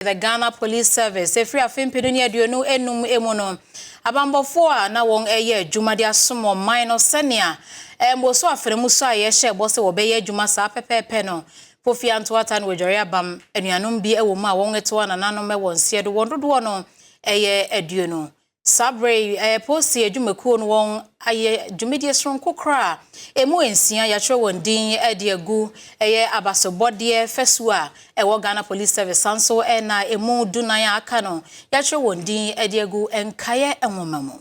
The Ghana Police Service efiri afe 2025 emu no, abanbɔfoɔ a na wɔn ɛyɛ adwuma de asom ɔman no sɛnea ɛmbɔ so afere mu so a yɛhyɛ bɔ sɛ wɔbɛyɛ adwuma saa pɛpɛɛpɛ no, Fofia Ntoata no wɔdware abam anuanom bi wɔ mu a wɔn to anananom wɔ nseɛ do, wɔn dodoɔ no ɛyɛ 20. Saa berɛ yi, ɛyɛ polisi adwumakuo no wɔn ayɛ dwumadie soronko koraa. Emu 6 yɛatwerɛ wɔn din de agu ɛyɛ abasobɔdeɛ fɛsuo a ɛwɔ Ghana Police Service. San so ɛna emu 14 a aka no, yɛatwerɛ wɔn din de agu nkaeɛ nwoma mu.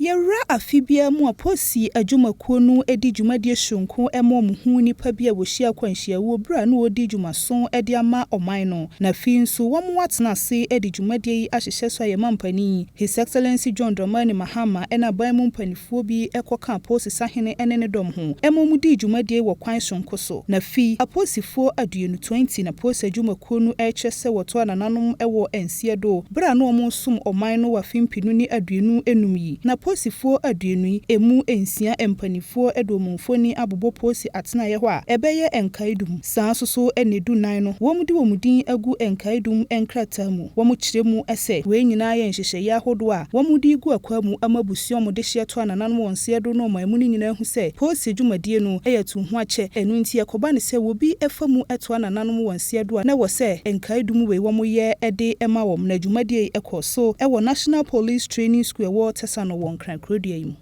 Yɛwura afe biara mu a, polisi adwumakuo no di dwumadie soronko ma wɔn ho nnipa bi a wɔhyia akwanhyiawuo berɛ a na wɔredi dwumaso de ama ɔman no. Na afei nso wɔn atena ase de dwumadie yi ahyehyɛ so a yɛma mpanin His Excellency John Dramani Mahama ne aban mu mpanimfoɔ bi kɔka polisi sahene ne ne dɔm ho ma wɔn dii dwumadie wɔ kwan soronko so. Na afei apolisifoɔ 20, 20, na polisi adwumakuo no rekyerɛ sɛ wɔto anananom wɔ nseɛ do berɛ a na wɔresom ɔman no wɔ afe 2025 yi. Na apolisifoɔ 20 yi, emu 6 mpanimfoɔ de wɔn mfoni abobɔ polisi atenaeɛ hɔ a ɛbɛyɛ nkaedum. Saa nso so na 14 no, wɔn de wɔn din agu nkaedum nkrataa mu. Wɔn kyerɛ mu sɛ wei nyinaa yɛ nhyehyɛeɛ ahodoɔ a wɔn de gu akwan mu ama abusua a wɔde hyɛ to anananom wɔn nseɛ do no ɔman mu no nyinaa hu sɛ polisi dwumadie no yɛ to ho akyɛ. Ɛno nti ɛkɔba ne sɛ obi fa mu to anananom wɔn nseɛ do a, na wɔ sɛ nkaedum wei wɔn yɛ de ma wɔn. Na dwumadie yi kɔ so wɔ National Police Training School ɛwɔ Tesano wɔ Nkran kurodua yi mu.